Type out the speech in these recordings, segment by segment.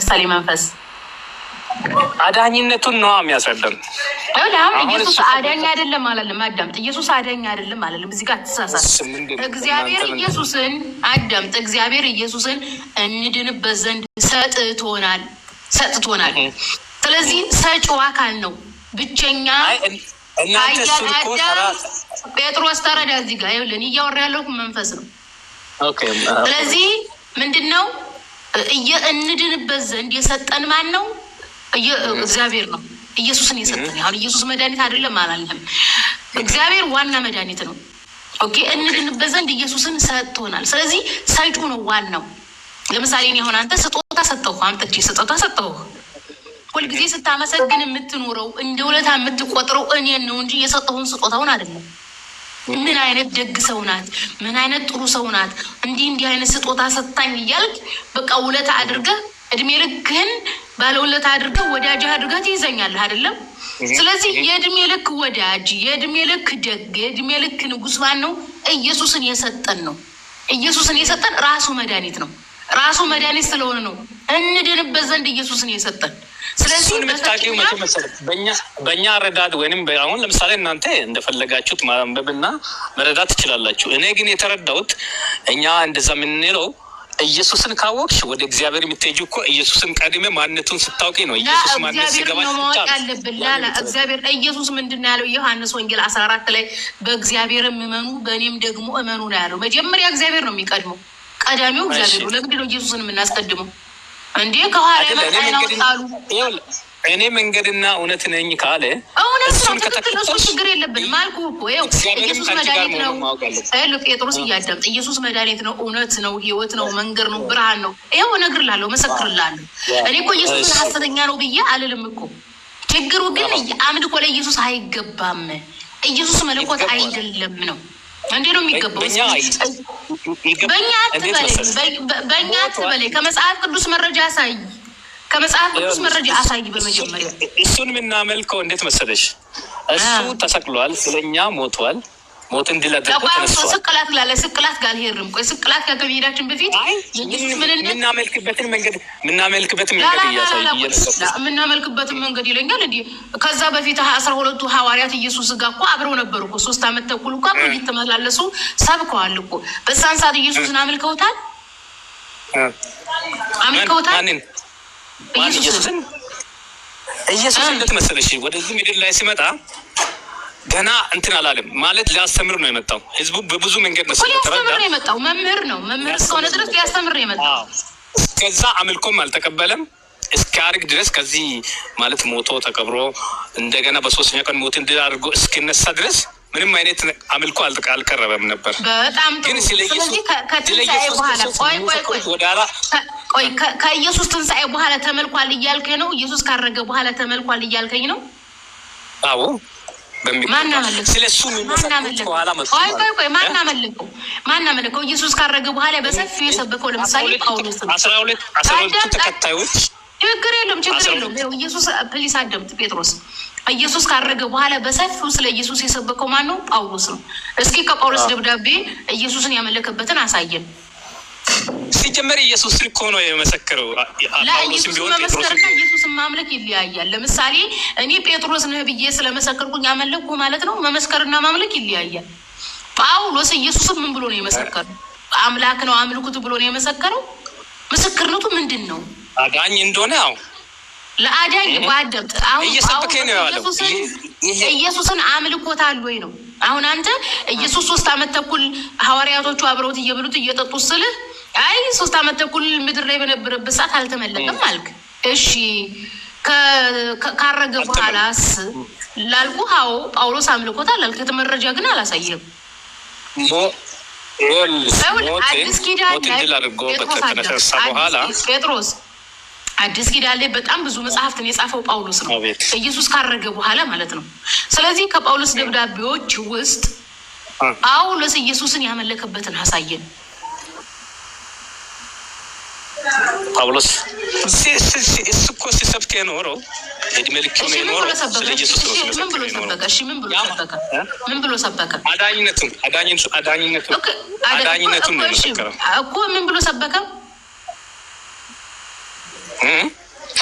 ለምሳሌ መንፈስ አዳኝነቱን ነዋ የሚያስረዳን። ይኸውልህ አሁን አሁን ኢየሱስ እሱ አዳኝ አይደለም አላለም። አዳምጥ። ኢየሱስ አዳኝ አይደለም አላለም። እዚህ ጋር አትሳሳት። እሱ ምንድን ነው? እግዚአብሔር እናንተ ምንድን ነው? ኢየሱስን አዳምጥ። እግዚአብሔር ኢየሱስን እንድንበት ዘንድ ሰጥቶናል፣ ሰጥቶናል። ስለዚህ ሰጪው አካል ነው ብቸኛ አይ እናንተ እሱን እኮ ተራ አዳም ጴጥሮስ ተረዳ። እዚህ ጋር ይኸውልህ እኔ እያወራ ያለሁ መንፈስ ነው። Okay። ስለዚህ ምንድን ነው እንድንበት ዘንድ የሰጠን ማን ነው? እግዚአብሔር ነው ኢየሱስን የሰጠን። አሁን ኢየሱስ መድኃኒት አይደለም አላልንም። እግዚአብሔር ዋና መድኃኒት ነው። Okay፣ እንድንበት ዘንድ ኢየሱስን ሰጥቶናል። ስለዚህ ሰጪው ነው ዋናው። ለምሳሌ እኔ አሁን አንተ ስጦታ ሰጠሁ፣ አምጥቼ ስጦታ ሰጠሁ። ሁልጊዜ ስታመሰግን የምትኖረው እንደ ውለታ የምትቆጥረው እኔን ነው እንጂ የሰጠሁን ስጦታውን አይደለም። ምን አይነት ደግ ሰው ናት፣ ምን አይነት ጥሩ ሰው ናት፣ እንዲህ እንዲህ አይነት ስጦታ ሰጥታኝ እያልክ በቃ ውለታ አድርገህ እድሜ ልክህን ባለውለታ አድርገህ ወዳጅህ አድርገህ ትይዘኛለህ አይደለም? ስለዚህ የእድሜ ልክ ወዳጅ፣ የእድሜ ልክ ደግ፣ የእድሜ ልክ ንጉስ ማን ነው? ኢየሱስን የሰጠን ነው። ኢየሱስን የሰጠን ራሱ መድኃኒት ነው። ራሱ መድኃኒት ስለሆነ ነው እንድንበት ዘንድ ኢየሱስን የሰጠን። ስለዚህ እሱን የምታውቂው መቼ በሰጪውና መሰለህ? በእኛ አረዳድ ወይንም አሁን ለምሳሌ እናንተ እንደፈለጋችሁት ማንበብና መረዳት ትችላላችሁ። እኔ ግን የተረዳሁት እኛ እንደዛ የምንለው ኢየሱስን ካወቅሽ ወደ እግዚአብሔር የምትሄጂው እኮ ኢየሱስን ቀድሜ ማንነቱን ስታውቂ ነው። ላ ኢየሱስ ማንነት እግዚአብሔር ሲገባሽ ነው ብቻ ማወቅ ነው ያለብን። ያንን ላላ የምትረጂው። እግዚአብሔር ኢየሱስ ምንድን ነው ያለው? ዮሐንስ ወንጌል 14 ላይ በእግዚአብሔርም እመኑ በእኔም ደግሞ እመኑ ነው ያለው። መጀመሪያ እግዚአብሔር ነው የሚቀድመው፣ ቀዳሚው እግዚአብሔር ነው። ለምንድን ነው ኢየሱስን የምናስቀድመው እንዴ? ከኋላ አይደለ እኔ የመጣ መንገድ ያወጣሉ። ይኸውልህ፣ እኔ መንገድና እውነት ነኝ ካለ እውነት ነው፣ እሱን ትክክል። እሱ ከተከተልሽ ችግር የለብንም አልኩህ እኮ። ይኸው እግዚአብሔርም ኢየሱስ ከአንቺ ጋር መድኃኒት ነው። መሆኑን ማወቅ አለብሽ። ይኸውልህ ጴጥሮስ እያዳምጥ፣ ኢየሱስ መድኃኒት ነው፣ እውነት ነው፣ ሕይወት ነው፣ መንገድ ነው፣ ብርሃን ነው። ይኸው እነግርልሃለሁ፣ እመሰክርልሃለሁ። እኔ እኮ ኢየሱስን ሐሰተኛ ነው ብዬ አልልም እኮ። ችግሩ ግን አምልኮ ለኢየሱስ አይገባም፣ ኢየሱስ መለኮት ይገባል። አይደለም ነው። እንዴ ነው የሚገባው? በእኛ በእኛ እንዴት አትበለኝ፣ መሰለሽ? በእኛ አትበለኝ። ከመጽሐፍ ቅዱስ መረጃ አሳይ፣ ከመጽሐፍ ቅዱስ መረጃ አሳይ በመጀመሪያ። እሱን የምናመልከው እንዴት መሰለሽ? እሱ ተሰቅሏል፣ ስለኛ ሞቷል። ሞትን ድል አድርጎ ቆይ አሁን ተነስቷል። ስቅላት ላለ ስቅላት ጋር አልሄድንም። ቆይ ስቅላት ጋር ከመሄዳችን በፊት አይ የኢየሱስ ምንነት የምናመልክበትን ላ መንገድ ላ ላ እያሳይ ላ እየነገርኩሽ ላ የምናመልክበትን መንገድ ይለኛል። እንዲህ ከዛ በፊት 12ቱ ሐዋርያት ኢየሱስ ጋር እኮ አብረው ነበሩ እኮ፣ 3 ዓመት ተኩል እኮ አብረው እየተመላለሱ ሰብከዋል እኮ። በዛን ሰዓት ኢየሱስን አምልከውታል፣ አምልከውታል። ማንን? ማን? ኢየሱስን። ኢየሱስን። ኢየሱስ እንዴት መሰለሽ፣ ወደዚህ ምድር ላይ ሲመጣ ገና እንትን አላለም፣ ማለት ሊያስተምር ነው የመጣው። ህዝቡ በብዙ መንገድ ነው እኮ ሊያስተምር ስለተረዳ ነው የመጣው። መምህር ነው። መምህር እስከሆነ ድረስ ሊያስተምር ነው የመጣው። አዎ። እስከዛ አምልኮም አልተቀበለም እስኪያድግ ድረስ፣ ከዚህ ማለት ሞቶ ተቀብሮ እንደገና በሶስተኛ ቀን ሞትን ድል አድርጎ እስኪነሳ ድረስ ምንም አይነት አምልኮ አልቀረበም ነበር። በጣም ጥሩ። ግን ስለ ኢየሱስ ስለዚህ ስለ ከትንሣኤ ኢየሱስ በኋላ ክርስቶስ ቆይ ቆይ ቆይ የሚመሰክሩት ወደ ኋላ ቆይ ከኢየሱስ ትንሣኤ በኋላ ተመልኳል እያልከኝ ነው? ኢየሱስ ካረገ በኋላ ተመልኳል እያልከኝ ነው? አዎ በሚገባ። ማን አመለከው? ስለ እሱ ማን የሚመሰክሩት አመለከው? ከኋላ መጡ ቆይ ማለት ቆይ ቆይ ማን ነው። አመለከው? ማን አመለከው? ኢየሱስ ካረገ በኋላ በሰፊው የሰበከው ለምሳሌ ጳውሎስ ነው። 12ቱ አዳምጥ። ተከታዮች ችግር የለውም፣ ችግር 12 የለውም። ይኸው ኢየሱስ please አዳምጥ ጴጥሮስ። ኢየሱስ ካረገ በኋላ በሰፊው ስለ ኢየሱስ የሰበከው ማን ነው? ጳውሎስ ነው። እስኪ ከጳውሎስ ደብዳቤ ኢየሱስን ያመለከበትን አሳየን። ሲጀመር ኢየሱስ እኮ ነው የመሰከረው። ጳውሎስም ለኢየሱስ ቢሆን ጴጥሮስም መመስከርና ቢሆን ኢየሱስን ማምለክ ይለያያል። ለምሳሌ እኔ ጴጥሮስ ነህ ብዬ ስለመሰከርኩኝ አመለክኩ ማለት ነው። መመስከርና ማምለክ ይለያያል። ጳውሎስ ኢየሱስን ምን ብሎ ነው የመሰከረው? አምላክ ነው አምልኩት ብሎ ነው የመሰከረው። ምስክርነቱ ምንድን ነው? አዳኝ እንደሆነ አዎ ለአዳኝ ባደምጥ አሁን እየሰበከ ነው ያለው። ኢየሱስን ይሄ ኢየሱስን አምልኮታል ወይ ነው። አሁን አንተ ኢየሱስ 3 ዓመት ተኩል ሐዋርያቶቹ አብረውት እየበሉት እየጠጡት ስልህ አይ 3 ዓመት ተኩል ምድር ላይ በነበረበት ሰዓት አልተመለከም አልክ። እሺ ካረገ በኋላስ ላልኩ አዎ ጳውሎስ አምልኮታል አልክ። መረጃ ግን አላሳየም። ይኸውልሽ፣ አዲስ ኪዳን ሞትን ላይ ድል አድርጎ ጴጥሮስ ከተነሳ በኋላ ጴጥሮስ አዲስ ኪዳን ላይ በጣም ብዙ መጽሐፍትን የጻፈው ጳውሎስ ነው። አቤት። ኢየሱስ ካረገ በኋላ ማለት ነው። ስለዚህ ከጳውሎስ ደብዳቤዎች ውስጥ ጳውሎስ ኢየሱስን ያመለከበትን አሳየን። ጳውሎስ እሱ እኮ ሲሰብክ የኖረው እድሜ ልኩን እሺ ምን ብሎ የኖረው ሰበከ? ስለ ኢየሱስ ነው እሺ ምን ብሎ ሲመሰክር የኖረው። ሰበከ? እሺ ምን ብሎ ሰበከ? ምን ብሎ ሰበከ? አዳኝነቱን አዳኝነቱን Okay፣ አዳኝነቱን ነው እኮ እሺ፣ የመሰከረው። እኮ ምን ብሎ ሰበከ?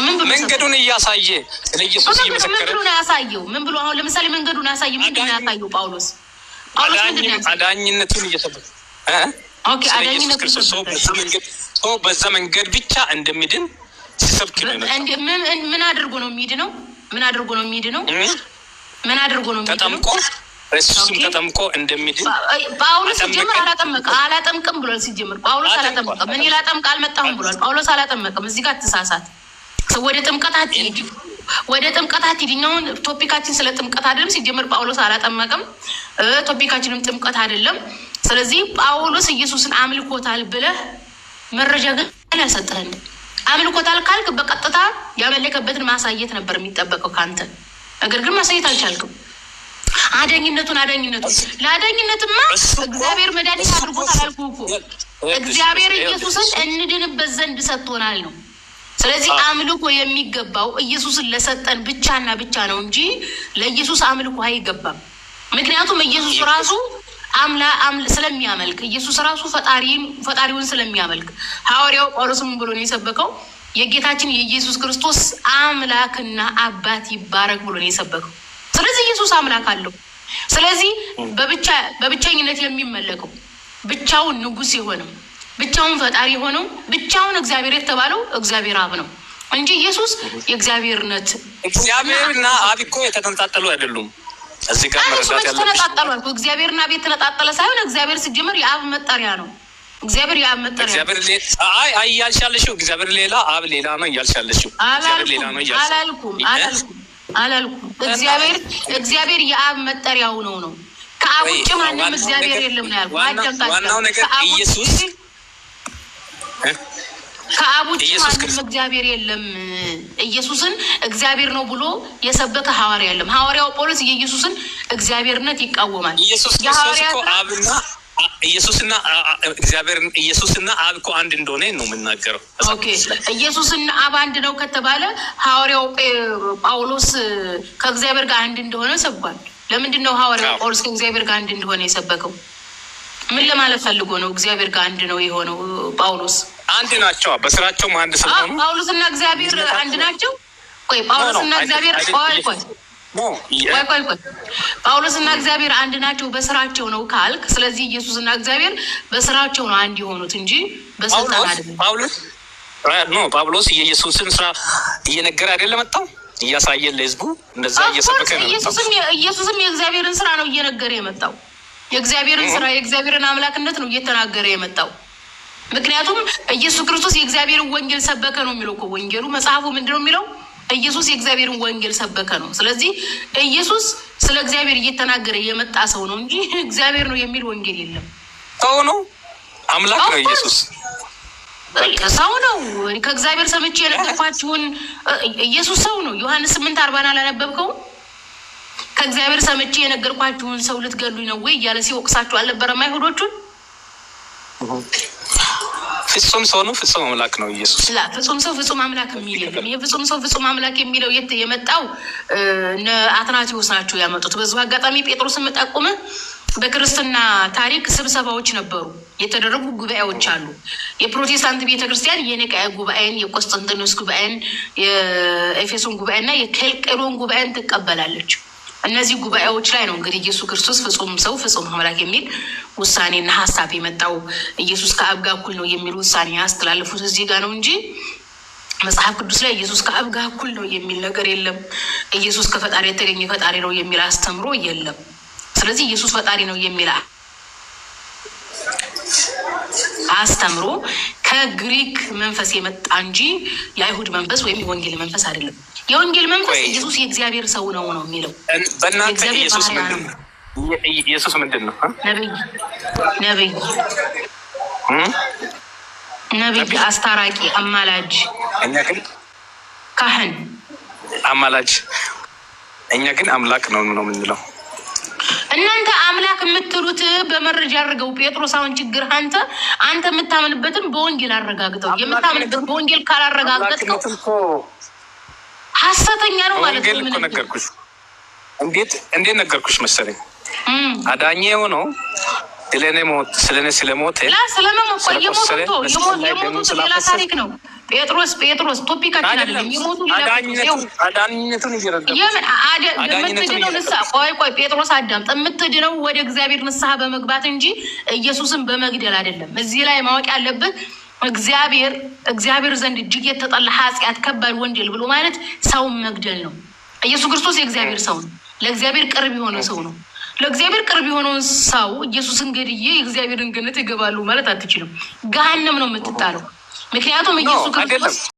ምን ብሎ ሰበከ? መንገዱን እያሳየ ስለ ኢየሱስ ምን እየመሰከረ ብሎ ነው ያሳየው? ምን ብሎ፣ አሁን ለምሳሌ መንገዱን ያሳየ ምንድን ነው ያሳየው? ጳውሎስ ምንድን ነው ያሳየው? አዳኝነቱን እየሰበከ Okay፣ ስለ ኢየሱስ አዳኝነቱን ክርስቶስ ሰው ሰበከ። በዛ መንገድ ብቻ እንደሚድን ሲሰብክ ነው የመጣው። ምን አድርጎ ነው የሚድነው? ምን አድርጎ ነው የሚድነው? ምን አድርጎ ነው የሚድነው? ተጠምቆ፣ እሱ ስም ተጠምቆ እንደሚድን። ጳውሎስ ሲጀምር አላጠመቀ አላጠምቅም ብሏል። ሲጀምር ጳውሎስ አላጠመቀም። እኔ ላጠምቅ አልመጣሁም ብሏል። ጳውሎስ አላጠመቅም። እዚህ ጋር አትሳሳት። ወደ ጥምቀት አትሂድ፣ ወደ ጥምቀት አትሂድ። እኛውን topic ኣችን ስለ ጥምቀት አይደለም። ሲጀምር ጳውሎስ አላጠመቅም። Topic ኣችንም ጥምቀት አይደለም። ስለዚህ ጳውሎስ ኢየሱስን አምልኮታል ብለህ መረጃ ግን አልሰጠህንም። አምልኮታል ካልክ በቀጥታ ያመለከበትን ማሳየት ነበር የሚጠበቀው ከአንተ። ነገር ግን ማሳየት አልቻልክም። አዳኝነቱን ለአዳኝነትማ እግዚአብሔር መድኃኒት አድርጎታል አልኩህ እኮ። እግዚአብሔር ኢየሱስን እንድንበት ዘንድ ሰጥቶናል ነው። ስለዚህ አምልኮ የሚገባው ኢየሱስን ለሰጠን ብቻና ብቻ ነው እንጂ ለኢየሱስ አምልኮ አይገባም። ምክንያቱም ኢየሱስ ራሱ ስለሚያመልክ፣ ኢየሱስ ራሱ ፈጣሪውን ስለሚያመልክ፣ ሐዋርያው ጳውሎስ ምን ብሎ ነው የሰበከው? የጌታችን የኢየሱስ ክርስቶስ አምላክና አባት ይባረክ ብሎ ነው የሰበከው። ስለዚህ ኢየሱስ አምላክ አለው። ስለዚህ በብቸኝነት የሚመለከው፣ ብቻውን ንጉሥ የሆነው፣ ብቻውን ፈጣሪ የሆነው፣ ብቻውን እግዚአብሔር የተባለው እግዚአብሔር አብ ነው እንጂ ኢየሱስ የእግዚአብሔርነት እግዚአብሔርና አብ እኮ የተነጣጠሉ አይደሉም። እዚህ ጋር እሱ መረዳት መች ያለብሽ ተነጣጠሉ አልኩህ። እግዚአብሔርና አብ የተነጣጠለ ሳይሆን እግዚአብሔር ሲጀምር የአብ መጠሪያ ነው። እግዚአብሔር የአብ መጠሪያ ነው። እግዚአብሔር አይ አይ እያልሽ ያለሽው እግዚአብሔር ሌላ አብ ሌላ ነው እያልሽ ያለሽው፣ እግዚአብሔር ሌላ ነው እያልሽ አላልኩም፣ አላልኩም፣ አላልኩም። እግዚአብሔር የአብ መጠሪያው ነው። ከአብ ውጭ ማንም እግዚአብሔር የለም ነው ያልኩህ። አዳምጥ። ዋናው ነገር ኢየሱስ ከአብ ውጭ ኢየሱስ ማንም ክርስቶስ እግዚአብሔር የለም። ኢየሱስን እግዚአብሔር ነው ብሎ የሰበከ ሐዋርያ የለም። ሐዋርያው ጳውሎስ የኢየሱስን እግዚአብሔርነት ይቃወማል። ኢየሱስ ክርስቶስ የሐዋርያት እኮ አብና ኢየሱስና እግዚአብሔር፣ ኢየሱስና አብ እኮ አንድ እንደሆነ ነው የምናገረው። Okay፣ ኢየሱስና አብ አንድ ነው ከተባለ ሐዋርያው ጳውሎስ ከእግዚአብሔር ጋር አንድ እንደሆነ ሰብኳል። ለምንድን ነው ሐዋርያው ጳውሎስ ከእግዚአብሔር ጋር አንድ እንደሆነ የሰበከው? ምን ለማለት ፈልጎ ነው? እግዚአብሔር ጋር አንድ ነው የሆነው ጳውሎስ? አንድ ናቸው። በስራቸውም አንድ ስለሆኑ። ጳውሎስና እግዚአብሔር አንድ ናቸው። ቆይ፣ ጳውሎስና እግዚአብሔር፣ ቆይ ቆይ ቆይ ቆይ ቆይ፣ ጳውሎስና እግዚአብሔር አንድ ናቸው በስራቸው ነው ካልክ፣ ስለዚህ ኢየሱስና እግዚአብሔር በስራቸው ነው አንድ የሆኑት እንጂ በስልጣን አይደለም። ጳውሎስ፣ no፣ ጳውሎስ የኢየሱስን ስራ እየነገረ አይደለም መጣው፣ እያሳየ ለህዝቡ እንደዛ እየሰበከ ነው የመጣው። ኢየሱስም የእግዚአብሔርን ስራ ነው እየነገረ የመጣው። የእግዚአብሔርን ስራ፣ የእግዚአብሔርን አምላክነት ነው እየተናገረ የመጣው። ምክንያቱም ኢየሱስ ክርስቶስ የእግዚአብሔርን ወንጌል ሰበከ ነው የሚለው እኮ ወንጌሉ። መጽሐፉ ምንድን ነው የሚለው? ኢየሱስ የእግዚአብሔርን ወንጌል ሰበከ ነው። ስለዚህ ኢየሱስ ስለ እግዚአብሔር እየተናገረ የመጣ ሰው ነው እንጂ እግዚአብሔር ነው የሚል ወንጌል የለም። ሰው ነው፣ አምላክ ነው ኢየሱስ። ሰው ነው። ከእግዚአብሔር ሰምቼ የነገርኳችሁን፣ ኢየሱስ ሰው ነው። ዮሐንስ 8:40ን አላነበብከውም? ከእግዚአብሔር ሰምቼ የነገርኳችሁን ሰው ልትገሉኝ ነው ወይ እያለ ሲወቅሳችሁ አልነበረም አይሁዶቹን? ፍጹም ሰው ነው፣ ፍጹም አምላክ ነው ኢየሱስ። ላ፣ ፍጹም ሰው ፍጹም አምላክ የሚል የለም። የፍጹም ሰው ፍጹም አምላክ የሚለው የት የመጣው? እነ አትናቴዎስ ናቸው ያመጡት። በዚሁ አጋጣሚ ጴጥሮስን መጠቁምህ፣ በክርስትና ታሪክ ስብሰባዎች ነበሩ፣ የተደረጉ ጉባኤዎች አሉ። የፕሮቴስታንት ቤተክርስቲያን የኒቃያ ጉባኤን፣ የቆስጠንጢኖስ ጉባኤን፣ የኤፌሶን ጉባኤና የኬልቄዶን ጉባኤን ትቀበላለች። እነዚህ ጉባኤዎች ላይ ነው እንግዲህ ኢየሱስ ክርስቶስ ፍጹም ሰው ፍጹም አምላክ የሚል ውሳኔና ሀሳብ የመጣው። ኢየሱስ ከአብ ጋር እኩል ነው የሚል ውሳኔ ያስተላለፉት እዚህ ጋር ነው እንጂ መጽሐፍ ቅዱስ ላይ ኢየሱስ ከአብ ጋር እኩል ነው የሚል ነገር የለም። ኢየሱስ ከፈጣሪ የተገኘ ፈጣሪ ነው የሚል አስተምሮ የለም። ስለዚህ ኢየሱስ ፈጣሪ ነው የሚል አስተምሮ ከግሪክ መንፈስ የመጣ እንጂ የአይሁድ መንፈስ ወይም የወንጌል መንፈስ አይደለም። የወንጌል መንፈስ ኢየሱስ የእግዚአብሔር ሰው ነው ነው የሚለው። በእናንተ የእግዚአብሔር ኢየሱስ ባሪያ ምንድን ነው። ነው? ኢየሱስ ምንድን ነው? ነብይ፣ ነብይ። እ? ነብይ፣ አስታራቂ፣ አማላጅ፣ እኛ ግን ካህን። አማላጅ፣ እኛ ግን አምላክ ነው ነው የምንለው። እናንተ አምላክ የምትሉት በመረጃ አድርገው ጴጥሮስ። አሁን ችግር አንተ የምታምንበትን በወንጌል አረጋግጠው። የምታምንበት በወንጌል ካላረጋገጥከው አምላክነትን እኮ ሐሰተኛ ነው ማለት በወንጌል ነው። እኮ ምን ነገርኩሽ። እንዴት ነገርኩሽ መሰለኝ። አዳኜ የሆነው ስለኔ ሞት ስለኔ ስለሞተ ላ ስለመሞት፣ ቆይ፣ ስለቆሰለ የሞቱት መስቀል ላይ ደሙን የሞቱት ሌላ ስላፈሰሰ ታሪክ ነው። ጴጥሮስ፣ ጴጥሮስ፣ topic ኣችን አይደለም። የሞቱ ሌላ አዳኝነቱን እየረገምኩ የምትድነው ንስሐ፣ ቆይ ቆይ ጴጥሮስ አዳምጥ። የምትድነው ወደ እግዚአብሔር ንስሐ በመግባት እንጂ ኢየሱስን በመግደል አይደለም። እዚህ ላይ ማወቅ ያለብህ እግዚአብሔር ዘንድ እጅግ የተጠላ ኃጢአት፣ ከባድ ወንጀል ብሎ ማለት ሰውን መግደል ነው። ኢየሱስ ክርስቶስ የእግዚአብሔር ሰው ነው። ለእግዚአብሔር ቅርብ የሆነ ሰው ነው። ለእግዚአብሔር ቅርብ የሆነውን ሰው ኢየሱስን ገድዬ የእግዚአብሔርን ገነት ይገባሉ ማለት አትችልም። ገሃነም ነው የምትጣለው። ምክንያቱም ኢየሱስ ክርስቶስ